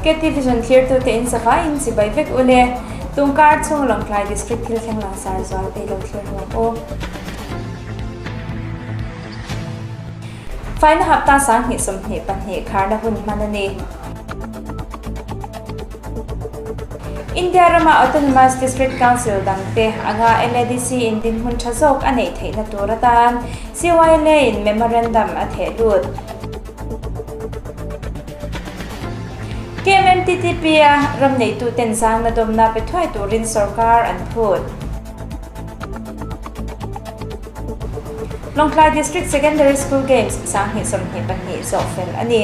KT Vision thlirtute in zavaiin chibai vek u le. Tungkar chhung Lawngtlai District thil thleng langsar zual te lo thlir huam u. Faina hapta 2022 kharna hun hman a ni. India rama Autonomous District Council dangte anga LADC in dinhmun tha zawk a neih theihna tur atan CYLA in memorandum a theh lut. KMMTTP a ram neituten zangna dawmna pe thuai turin sorkar an phut. Lawngtlai District Secondary School Games 2022 zawh fel a ni.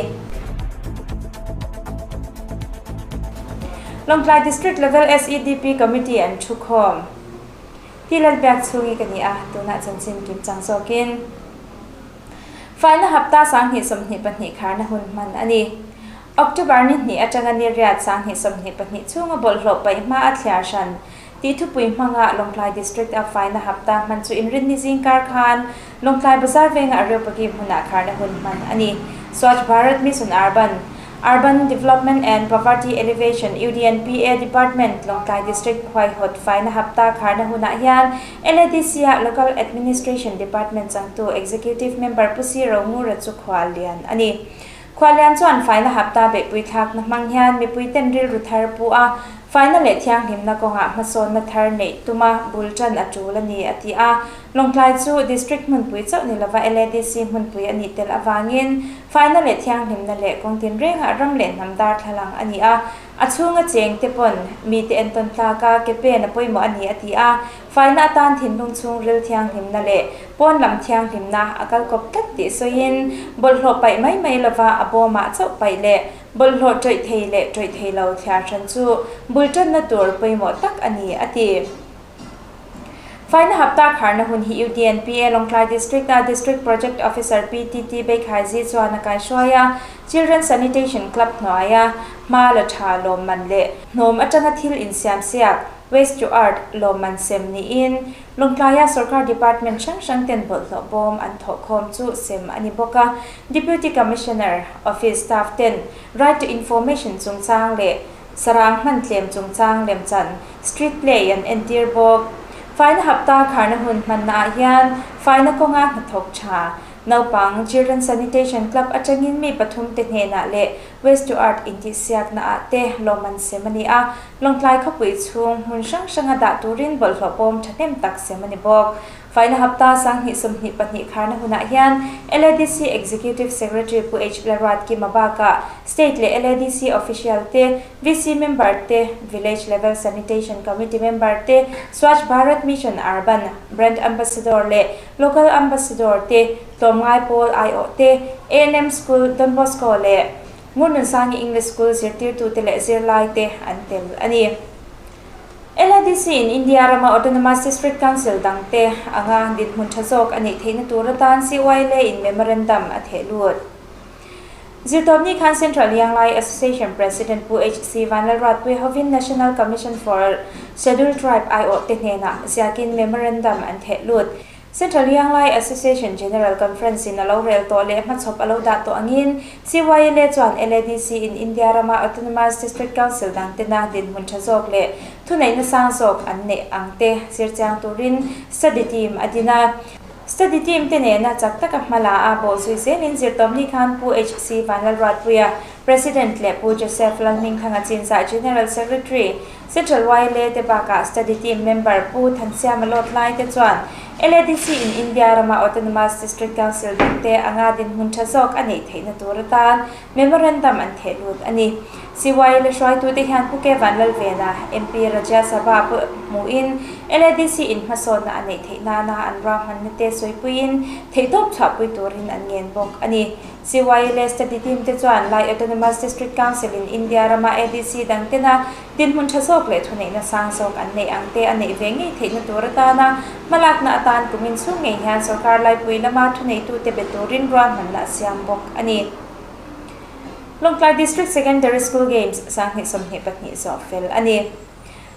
Lawngtlai District Level SEDP Committee an thu khawm. Ti Lalbiak chhungi ka ni a, tunah chanchin kim chang zawkin. Faina hapta 2022 kharna hun hman a ni. October ni hnih atanga ni riat 2022 chhunga bawlhhlawh paih hma a thliar hran tih thupui hmanga Lawngtlai District a faina hapta hman chu inrinni zingkar khan Lawngtlai Bazar venga Areopagi hmunah kharna hun hman a ni. Swachh Bharat Mission Urban, Urban Development and Poverty Alleviation, UDNPA, Department, Lawngtlai District huaihawt faina hapta kharna hunah hian LADC ah Local Administration Department changtu Executive Member Pu Si Rongura chu khua lian a ni. Khualian chuan faina hapta beihpui thlakna hmang hian mipuiten rilru thar pu a, faina leh thianghlimna kawngah hmasawnna thar neih tuma bul tan a tul a ni, a ti a. Lawngtlai chu District hmunpui chauh ni lova LADC hmunpui a nih tel avangin faina leh thianghlimna leh kawng tinrengah ram leh hnam darthlalang a ni a, a chhunga cheng te pawn mite entawn tlak a, ke pen a pawimawh a ni, a ti a. Faina atan thinlung chhungril thianghlimna leh pawn lam thianghlimna a kal kawp tlat tih sawiin bawlhhlawh paih mai mai lova a bawmah chauh paih leh bawlhhlawh ṭawih thei leh ṭawih thei lo thliar hran chu bul ṭanna tur pawimawh tak a ni, a ti. Faina hapta kharna hun hi UDNPA Lawngtlai District-a District Project Officer PTT Beikhaiji chuan a kaihruai a, Children Sanitation Club hnuaia hma la ṭha lawmman leh hnawm aṭanga thil insiamsiak Waste to Art lawmman sem niin Lawngtlaia sorkar department hrang hrang ten bawlhhlawh bawm an thawhkhawm chu sem a ni bawk a. Deputy Commissioner, Office staff ten Right to Information chungchang leh sarang hman tlem chungchang lemchan street play an entir bawk. Faina hapta kharna hun hmannaah hian faina kawnga hnathawk tha naupang Children Sanitation Club atangin mi pathum te hnenah leh Waste to Art intihsiakna ah te lawmman sem a ni a, Lawngtlai khawpui chhung hmun hrang hranga dah turin bawlhhlawh pawm thahnem tak sem a ni bawk. Faina hapta 2022 kharna hunah hian LADC Executive Secretary Pu H Lalruatkima bakah State leh LADC Official te, VC member te, Village Level Sanitation Committee member te, Swachh Bharat Mission Urban Brand Ambassador leh Local Ambassador te, Tlawmngai pawl aiawh te, ANM School, Don Bosco leh Ngurnunsangi English School zirtirtute leh zirlaite an tel a ni. LADC in India rama Autonomous District Council dangte anga dinhmun tha zawk a neih theihna tur atan CYLA in memorandum a theh lut. Zirtawpni khan Central Lianglai Association President Pu HC Vanlalruatpui hovin National Commission for Scheduled Tribe aiawhte hnenah ziakin memorandum an theh lut. Central Lianglai Association General Conference in a lo rel tawh leh hmachhawp a lo dah tawh angin CYLA chuan LADC in India rama Autonomous District Council dangtena dinhmun tha zawk leh thuneihna sang zawk an neih ang te zirchiang turin study team a din a. Study team te nena chak taka hma la a bawh zui zelin zirtawpni khan Pu HC Vanlalruatpuia, President leh Pu Joseph Lalhmingthanga Chinzah General Secretary, Central YLA te bakah Study Team member Pu Thansiama Lawtlai te chuan LADC in India rama Autonomous District Council dangte anga dinhmun tha zawk a neih theihna tur atan memorandum an theh lut a ni. CYLA hruaitute hian Pu Ke Vanlalvena, MP Rajya Sabha pawh hmuhin LADC in hmasawnna a neih theih nana an ruahmanna te sawipuiin theihtawp chhuahpui turin an ngen bawk a ni. CYLA Study Team te chuan Lai Autonomous District Council in India rama ADC dangtena dinhmun tha zawk leh thuneihna sang zawk an neih ang te a neih ve ngei theihna tur atana hmalakna atan kumin chhung ngei hian sorkar laipui lama thuneitute be turin ruahmanna a siam bawk a ni. Lawngtlai District Secondary School Games 2022 zawh fel a ni.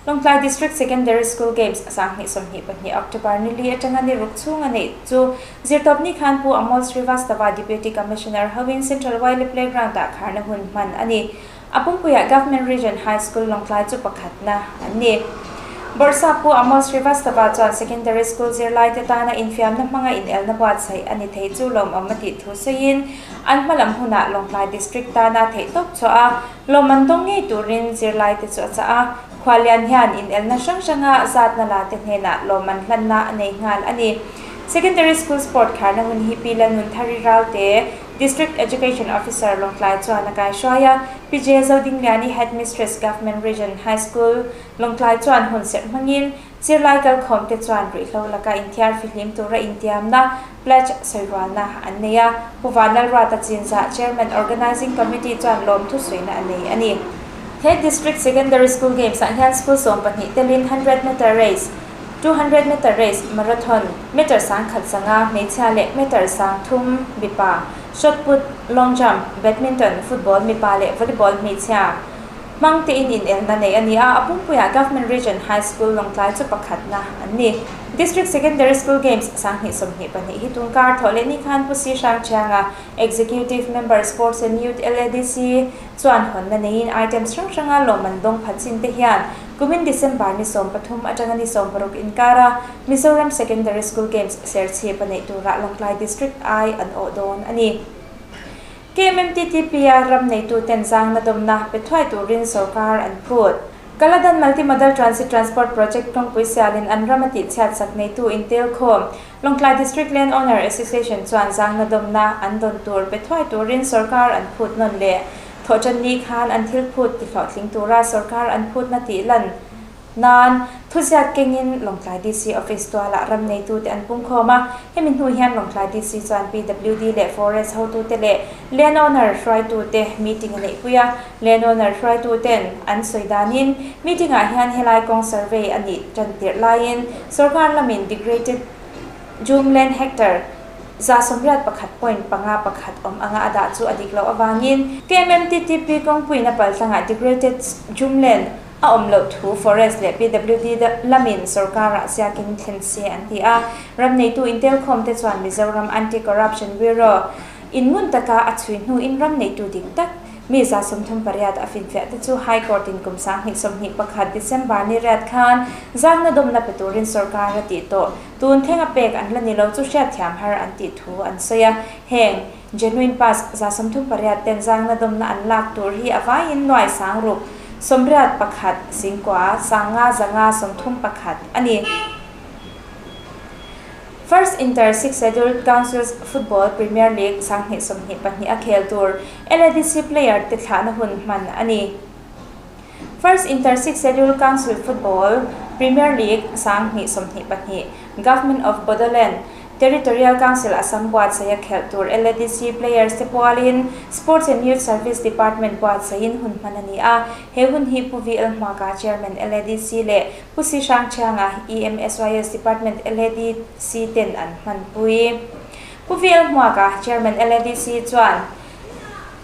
Lawngtlai District Secondary School Games 2022 October ni li atanga ni ruk chhung a neih chu zirtawpni khan Pu Amol Srivastava Deputy Commissioner hoin Central Wile Playground ah kharna hun hman a ni. A pumpuiah Government Region High School Lawngtlai chu pakhatna an ni. Bawrhsap Pu Amos Srivastava chuan Secondary School zirlaite tana infiamna hmanga inelna buatsaih a ni thei chu lawmawm a tih thu sawiin an hmalam hunah Lawngtlai District tana theihtawp chhuah a lawmman dawng ngei turin zirlaite chu a chah a. Khualian hian inelna hrang hranga zatna la te hnenah lawmman hlanna a nei nghal a ni. Secondary School Sport kharna hun hi Pi Lalnunthari Ralte, District Education Officer Lawngtlai chuan a kaihruai a, Pi J Zodingliani Headmistress Government Region High School Lawngtlai chuan hun serh hmangin zirlai kalkhawm te chuan ruihhlo laka inthiar fihlim tura intiamna, pledge, sawirualna an nei a, Pu Vanlalruata Chinzah Chairman Organising Committee chuan lawmthu sawiina a nei a ni. He District Secondary School Games ah hian school 12 telin 100 meter race, 200 meter race, marathon, meter 1005 hmeichhia leh meter 3000 mipa, shot put, long jump, badminton, football mipa leh volleyball hmeichhia hmang tein inelna nei a ni a, a pumpuiah Government Region High School Lawngtlai chu pakhatna an ni. District Secondary School Games 2022 hi tunkar thawh leh ni khan Pu Si Hrang Chianga, Executive Member Sports and Youth LADC, chuan hawnna neiin items hrang hranga lawmman dawng phat chin te hian Kumin December ni 13 atanga ni 16 inkara Mizoram Secondary School Games Serchhip a neih turah Lawngtlai District ai an awh dawn a ni. KMMTTP-a ram neituten zangna dawmna pe thuai turin sorkar an phut. Kaladan Multi-Modal Transit Transport Project kawngpui sialin an ram a tihchhiat sak neitu intelkhawm Lawngtlai District Land Owner Association chuan zangna dawmna an dawn tur pe thuai turin sorkar an phut nawn leh. Thawhṭanni khan an thil phut tihlawhtling tura sorkar an phutna tih lan nan thuziak kengin Lawngtlai DC Office tualah ram neitute an pungkhawm a. Hemi hnu hian Lawngtlai DC chuan PWD leh Forest hotute leh Land Owner hruaitute meeting a neihpui a. Land Owner hruaituten an sawi danin meeting-ah hian helai kawng survey a nih ṭan tirh laiin sorkar lamin degraded Jum Land Hectare 181.51 awm anga a dah chu a dik loh avangin KMMTTP kawngpuiin a paltlangah degraded Jum Land a awm loh thu Forest leh PWD lamin sorkarah ziakin thlen se an ti a. Ram neitu intelkhawm te chuan Mizoram Anti-Corruption Bureau in ngun taka a chhui hnuin ram neitu dik tak Mi 38 a finfiah te chu High Court in kum 2021 December ni riat khan zangna dawmna pe turin sorkar a tih tawh. Tun thleng a pek an la ni lo chu hriatthiam har an tih thu an sawi a. Heng genuine pass 38 ten zangna dawmna an lak tur hi a vaiin nuai sang ruk 81 singkua sanga zanga 31 a ni. First Inter Sixth Schedule Councils Football Premier League 2022 a khel tur LADC player te thlahna hun hman a ni. First Inter Sixth Schedule Council Football Premier League 2022 Government of Bodoland Territorial Council Assam buatsaih a khelh tur LADC players te pualin Sports and Youth Service Department buatsaihin hun hman a ni a. He hun hi Pu VL Hmuaka Chairman LADC leh Pu Si Hrangchhianga EMSYS Department LADC ten an hmanpui. Pu VL Hmuaka Chairman LADC chuan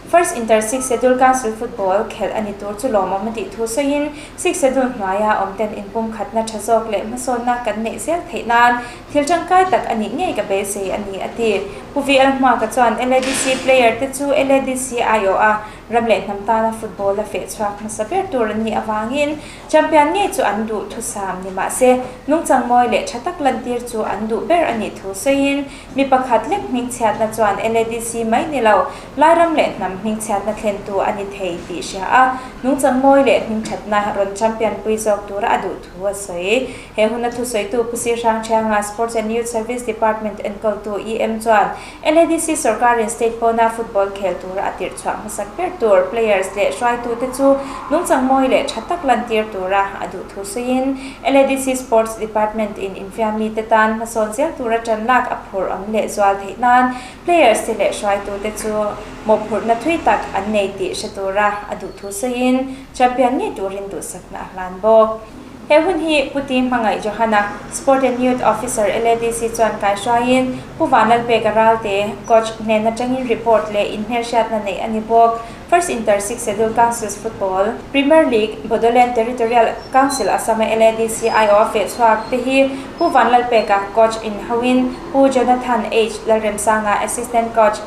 First Inter Sixth Schedule Council Football khelh a ni tur chu lawmawm a tih thu sawiin Sixth Schedule hnuaia awm ten inpumkhatna tha zawk leh hmasawnna kan neih zel theih nan thil tangkai tak a nih ngei ka beisei a ni a ti. Pu VL Hmuaka chuan LADC player te chu LADC aiawh a ram leh hnam tana football a feh chhuak hmasa ber tur an nih avangin Champion ngei chu an duh thusam ni mah se, nungchang mawi leh tha tak lantir chu an duh ber a nih thu sawiin, mi pakhat lek hmingchhiatna chuan LADC mai ni lo, Lairam leh hnam hmingchhiatna thlentu a ni thei tih hria a, nungchang mawi leh hmingthatna rawn champion pui zawk tura a duh thu a sawi. He huna thusawitu Pu Sir Hrangchhianga, Sports and Youth Service Department enkawltu EM chuan, LADC sorkarin state pawna football khel tura a tirh chhuah hmasak ber tur players leh hruaitute chu nungchang mawi leh tha tak lantir tura a duh thu sawiin LADC Sports Department in infiammi te tan hmasawn zel tura tan lak a phur awm leh zual theih nan players te leh hruaitute chu mawhphurhna thui tak an nei tih hre tura a duh thu sawiin champion ngei turin duhsakna a hlan bawk. He hun hi Pu Ti Hmangaih Johana, Sport and Youth Officer LADC chuan kaihruaiin Pu Vanlalpeka Ralte, Coach, hnen atangin report leh inhmelhriatna neih a ni bawk. First Inter Sixth Schedule Councils Football Premier League Bodoland Territorial Council Assam-a LADC aiawh a feh chhuak te hi Pu Vanlalpeka, Coach, inhauhin Pu Jonathan H. Lalremsanga, Assistant Coach,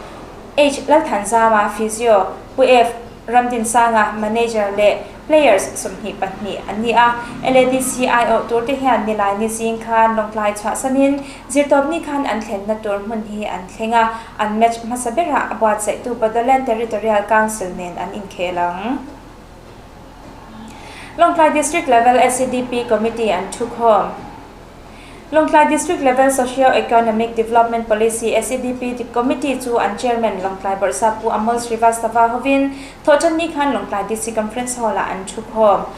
H. Lalthanzama, Physio, Pu F. Ramdinsanga, Manager, leh Players 22 an ni a. LADC aiawh turte hian Nilaini zing khan Lawngtlai chhuahsanin Zirtawpni khan an thlenna tur hmun hi an thleng a, an match hmasa berah a buatsaihtu Bodoland Territorial Council nen an inkhel ang. Lawngtlai District Level SEDP Committee an thukhawm. Lawngtlai District Level Socio-Economic Development Policy, SEDP, Committee chu an Chairman Lawngtlai Bawrhsap Pu Amol Srivastava hovin Thawhṭanni khan Lawngtlai DC Conference Hall-ah an thukhawm.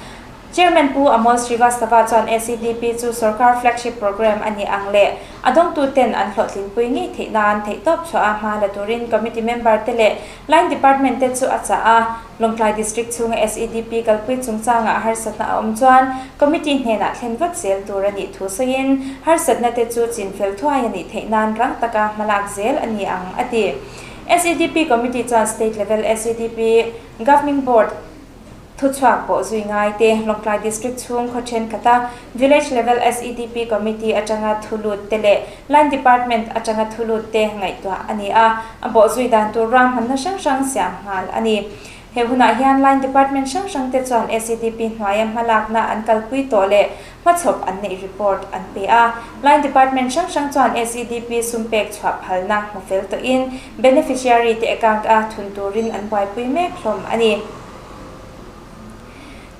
Chairman Pu Amol Srivastava chuan SEDP chu sorkar flagship programme a nih ang leh a dawngtuten an hlawhtlinpui ngei theih nan theihtawp chhuah a hma la turin committee member te leh line department te chu a chah a. Lawngtlai District chhunga SEDP kalpui chungchangah harsatna a awm chuan Committee hnenah thlen vat zel tur a nih thu sawiin harsatna te chu chinfel thuai a nih theih nan rang taka hmalak zel a ni ang, a ti. SEDP Committee chuan State Level SEDP Governing Board thuchhuak pawh zui ngai te, Lawngtlai District chhung khaw thenkhat a Village Level SEDP Committee atanga thu lut te leh Line Department atanga thu lut te ngaihtuah a ni a, a bawhzui dan tur ruahmanna hrang hrang siam nghal a ni. He hunah hian Line Department hrang hrang te chuan SEDP hnuaia hmalakna an kalpui tawh leh hmachhawp an neih report an pe a. Line Department hrang hrang chuan SEDP sum pek chhuah phalna hmu fel tawhin beneficiary te account a thun turin an buaipui mek hlawm a ni.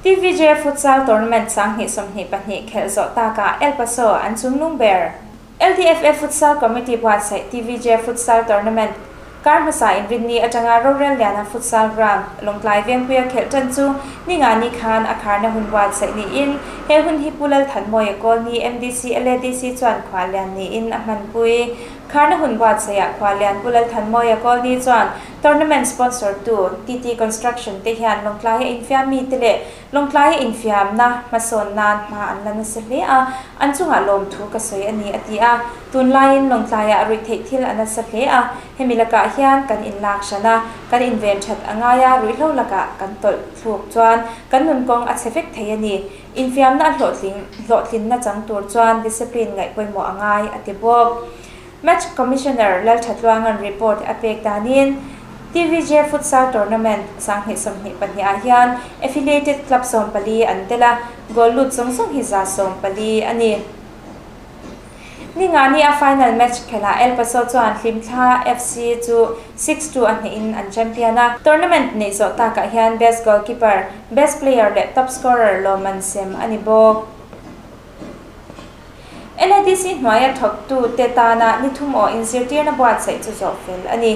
TVJ Futsal Tournament 2022 khelh zawh takah El Paso an chunglung ber. LDFA Futsal Committee buatsaih TVJ Futsal Tournament kar hmasa inrinni atanga rorel liana futsal ground Lawngtlai Vengpuia khelh tan chu ningani khan a kharna hun buatsaih niin he hun hi Pu Lalthanmawia Kawlni MDC LADC chuan khuallian niin a hmanpui. Kharna hun buatsaihah khuallian Pu Lalthanmawia Kawlni chuan Tournament sponsor tu TT Construction te hian Lawngtlaia infiam mite leh Lawngtlaia infiamna hmasawn nan hma an la nasa hle a, an chungah lawmthu ka sawi a ni a ti a. Tunlaiin Lawngtlaiah ruih theih thil a nasa hle a, hemi lakah hian kan inlak hran a, kan inven that a ngai a, ruihhlo lakah kan tawlh thluk chuan kan nunkawng a chhe vek thei a ni. Infiamna a hlawhtling hlawhtlinna chang tur chuan discipline ngaih pawimawh a ngai a ti bawk. Match Commissioner Lalthatluanga'n report a pek danin TVJ Futsal Tournament 2022 ah hian affiliated club 14 an tel a, goal lut zawng zawng hi 140 a ni. Ningani a final match khelhah El Paso chuan Hlimthla FC chu 6-2 a hnehin an champion a. Tournament neih zawh takah hian Best Goalkeeper, Best Player leh Top Scorer lawmman sem a ni bawk. LADC hnuaia thawktute tana ni thum aw inzirtirna buatsaih chu zawh fel a ni.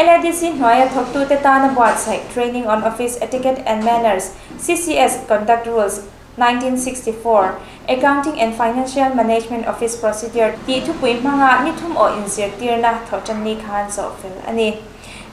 LADC hnuaia thawktute tana buatsaih Training on Office Etiquette and Manners, CCS Conduct Rules, 1964, Accounting and Financial Management Office Procedure tih thupui hmanga ni thum aw inzirtirna thawhtanni khan zawh fel a ni.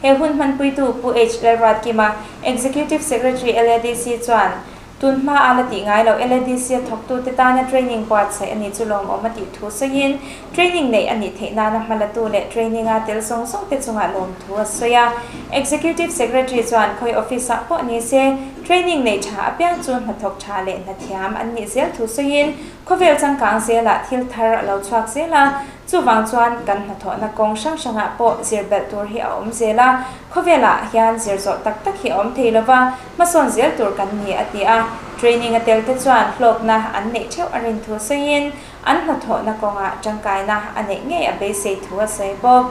He hun hmanpuitu Pu H. Lalruatkima, Executive Secretary LADC chuan, Tun hma a la tih ngai loh LADC a thawktute tana training buatsaih a nih chu lawmawm a tih thu sawiin, training neih a nih theih nana hmalatu leh training a tel zawng zawng te chungah lawmthu a sawi a. Executive Secretary chuan khawi office ah pawh ni se, training neih tha apiang chu hnathawk tha leh hnathiam an nih zel thu sawiin, khawvel changkang zelah thil thar a lo chhuak zel a, Chuvang chuan kan hnathawhna kawng hrang hrangah pawh zir belh tur hi a awm zel a, khawvelah hian zir zawh tak tak hi a awm thei lova, hmasawn zel tur kan ni a ti a. Training a tel te chuan hlawkna an neih theuh a rin thu sawiin an hnathawhna kawngah tangkaina a neih ngei a beisei thu a sawi bawk.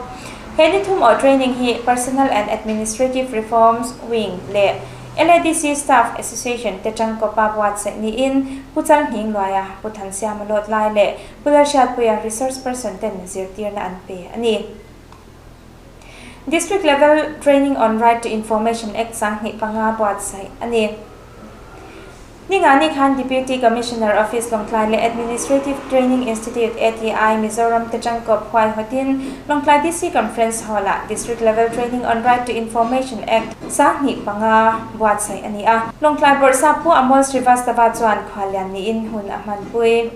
He ni thum aw training hi Personnel and Administrative Reforms Wing leh LADC Staff Association te tangkawpa buatsaih niin Pu Chalnghing Luaia, Pu Thansiama Lawt Lai leh Pu Lalhriatpuia resource person ten zirtirna an pe a ni. District Level Training on Right to Information Act 2005 buatsaih a ni. Ningani khan Deputy Commissioner Office Lawngtlai leh Administrative Training Institute, ATI, Mizoram te tangkawp huaihawtin Lawngtlai DC Conference Hall-ah District Level Training on Right to Information Act 2005 buatsaih a ni a. Lawngtlai Bawrhsap Pu Amol Srivastava chuan khuallian niin hun a hmanpui.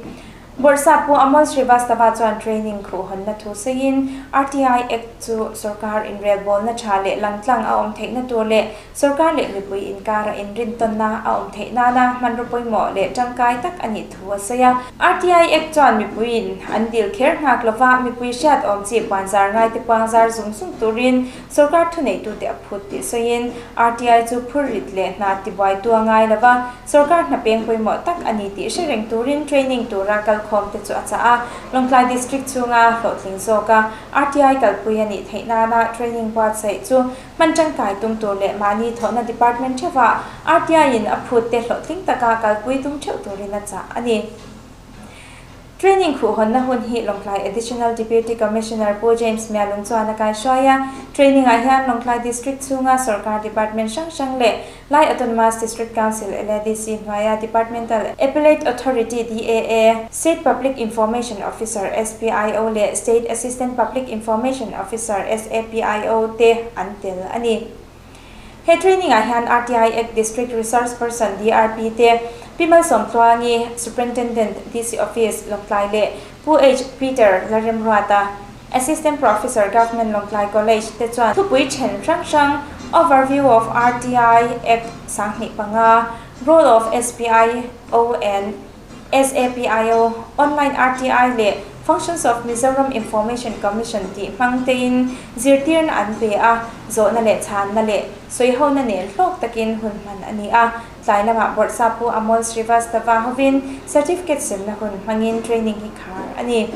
Bawrhsap Pu Amol Srivastava chuan training khuhhawnna thu sawiin RTI Act chu sorkar inrelbawlna tha leh langtlang a awm theihna tur leh sorkar leh mipui inkara inrintawnna a awm theih nana hmanraw pawimawh leh tangkai tak a nih thu a sawi a. RTI Act chuan mipuiin an dil kher nghak lova mipui hriat awm chi puanzar ngaite puangzar zung zung turin sorkar thuneitute a phut tih sawiin RTI chu phurrit leh hna tibuaitu a ngai lova Sorkar hna peng pawimawh tak a ni tih hre reng turin training tura kalkhawmte chu a chah a. Lawngtlai District chhunga hlawhtling zawka RTI kalpui a nih theih nana training buatsaih chu hman tangkai tum tur leh mahni thawhna department theuhah RTI-in a phut te hlawhtling taka kalpui tum theuh turin a chah a ni. Training khuhhawnna hun hi Lawngtlai Additional Deputy Commissioner Pu James Mialung chuan a kaihruai a. Training ah hian Lawngtlai District chhunga sorkar department hrang hrang leh Lai Autonomous District Council, LADC, hnuaia Departmental Appellate Authority, DAA, State Public Information Officer, SPIO, leh State Assistant Public Information Officer, SAPIO, te an tel a ni. He training ah hian RTI Act District Resource Person, DRP, te Pi Malsawmtluangi, Superintendent, DC Office, Lawngtlai leh Pu H. Peter Lalremruata, Assistant Professor, Government Lawngtlai College te chuan thupui then hrang hrang Overview of RTI Act 2005, Role of SPIO and SAPIO, Online RTI leh Functions of Mizoram Information Commission tih hmang tein zirtirna an pe a, zawhna leh chhanna leh sawihona nen hlawk takin hun hman a ni a. Tlai lamah Bawrhsap Pu Amol Srivastava hovin certificate semna hun hmangin training hi khar a ni.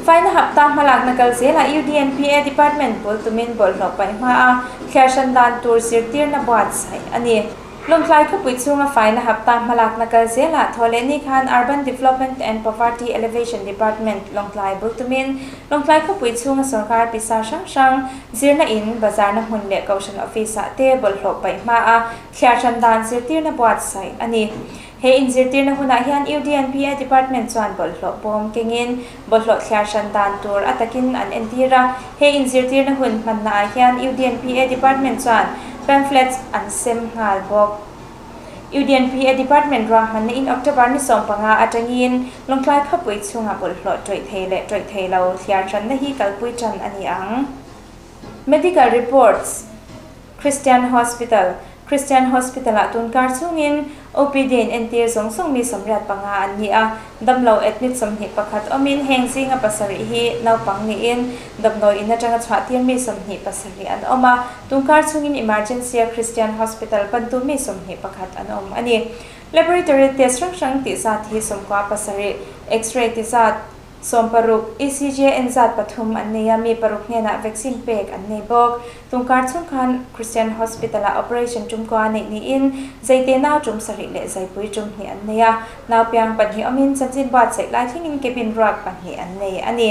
Faina hapta hmalakna kal zelah UDNPA Department bul tumin bawlhhlawh paih hma a thliar hran dan tur zirtirna buatsaih a ni. Lawngtlai khawpui chhunga faina hapta hmalakna kal zelah Thawhlehni khan Urban Development and Poverty Alleviation Department Lawngtlai bul tumin Lawngtlai khawpui chhunga sorkar pisa hrang hrang, zirna in, bazarna hmun leh kohhran office ah te bawlhhlawh paih hma a thliar hran dan zirtirna buatsaih a ni. He inzirtirna hunah hian UDNPA Department chuan bawlhhlawh bawm kengin bawlhhlawh thliar hran dan tur a takin an entir a. He inzirtirna hun hmannaah hian UDNPA Department chuan pamphlets an sem nghal bawk. UDNPA Department ruahmanna in October ni 15 atangin Lawngtlai khawpui chhungah bawlhhlawh tawih thei leh tawih thei lo thliar hranna hi kalpui tan a ni ang. Medical reports. Christian Hospital, Christian Hospital-ah tunkar chhungin OPD in entir zawng zawng mi 85 an ni a, damlo admit 21 awmin heng zinga pasarih hi naupang niin damdawi in atanga chhuahtir mi 27 an awm a, tunkar chhungin emergency-a Christian Hospital pantu mi 21 an awm a ni. Laboratory test hrang hrang tih zat hi 97, X-ray ti zat, 60, ECG en zat pathum an nei a, mi paruk hnenah vaccine pek an nei bawk. Tungkar chhung khan Christian Hospital-ah operation tum kua neih niin Zaite nau tum sarih leh Zaipui tum hnih an nei a, nau piang pahnih awmin chanchin buatsaih lai thlengin cabin ruak pahnih an nei a ni.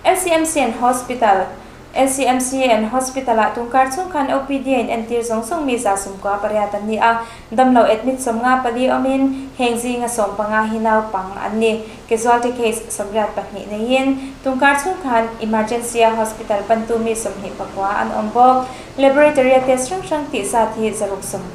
LCMC and Hospital, LCMC and Hospital-ah tungkar chhung khan OPD a inentir zawng zawng mi 98 an ni a, damlo admit 54 awmin heng zinga 15 hi naupang an ni. Casualty case 84 neiin tungkar chhung khan emergency-a hospital pantu mi 29 an awm bawk. Laboratory-a test hrang hrang tih zat hi 190,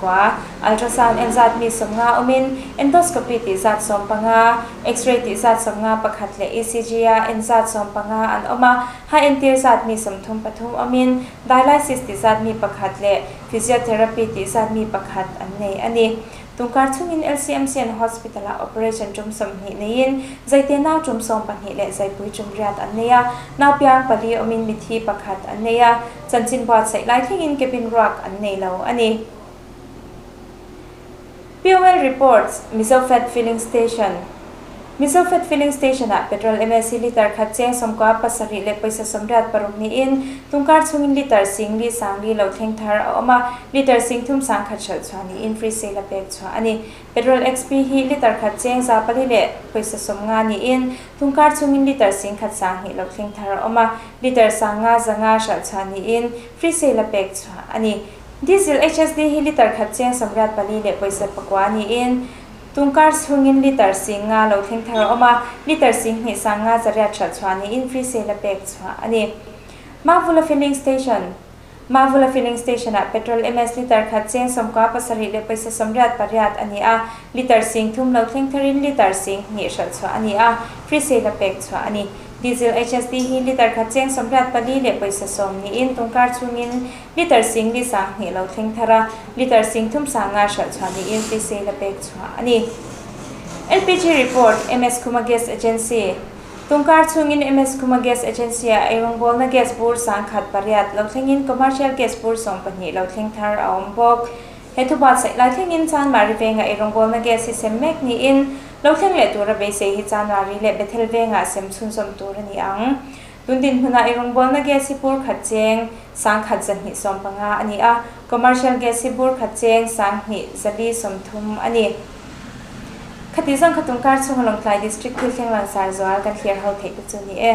ultrasound en zat mi 50 awmin endoscopy tih zat 15, X-ray tih zat 51 leh ECG-a en zat 15 an awm a, ha entir zat mi 33 awmin dialysis tih zat mi pakhat leh physiotherapy tih zat mi pakhat an nei a ni. Tungkar chhungin LCMC an Hospital-ah operation tum 20 neiin zaite nau tum 12 leh zaipui tum riat an nei a, nau piang pali awmin mithi pakhat an nei a, chanchin buatsaih lai thlengin cabin ruak an nei lo a ni. POL reports, Mizofed Filling Station Mizofed Filling Station-ah petrol MLC litre khat cheng 97 leh pawisa 86 niin tungkar chhungin litre sing li sang li lo thleng thar a awm a, litre sing thum sang khat hralh chhuah niin free sale a pek chhuah a ni. Petrol XP hi litre khat cheng 400 leh pawisa 50 niin tungkar chhungin litre sing khat sang hnih lo thleng thar a awm a, litre 500 500 hralh chhuah niin free sale a pek chhuah a ni. Diesel HSD hi litre khat cheng 84 leh pawisa pakua niin tungkar chhungin litre 500 lo thleng thar a awm a, litre 2 500 800 hralh chhuah niin free sale a pek chhuah a ni. Mavula Filling Station. Mavula Filling Station-ah petrol MS litre khat cheng 77 leh pawisa 88 a ni a, litre 30,000 lo thleng tharin litre 2000 hralh chhuah a ni a, free sale a pek chhuah a ni. Diesel HSD hi litre khat cheng 84 leh pawisa 10 niin tungkar chhungin litre 40 20 lo thleng thar a, litre 30 sanga hralh chhuah niin free sale a pek chhuah a ni. LPG Report, MS Khuma Gas Agency. Tungkar chhungin MS Khuma Gas Agency-ah eirawngbawlna gas bur 1008 lo thlengin commercial gas bur 12 lo thleng thar a awm bawk. He thu buatsaih lai thlengin Chanmari vengah eirawngbawlna gas hi sem mek niin lo thleng leh tura beisei hi Chanmari leh Bethel vengah sem chhunzawm tur a ni ang. Tun dinhmunah eirawngbawlna gas hi bur khat cheng 1250 a ni a, commercial gas hi bur khat cheng 2430 a ni. Khati zawng kha tungkar chhunga Lawngtlai District thil thleng langsar zual kan thlir ho theih te chu ni e.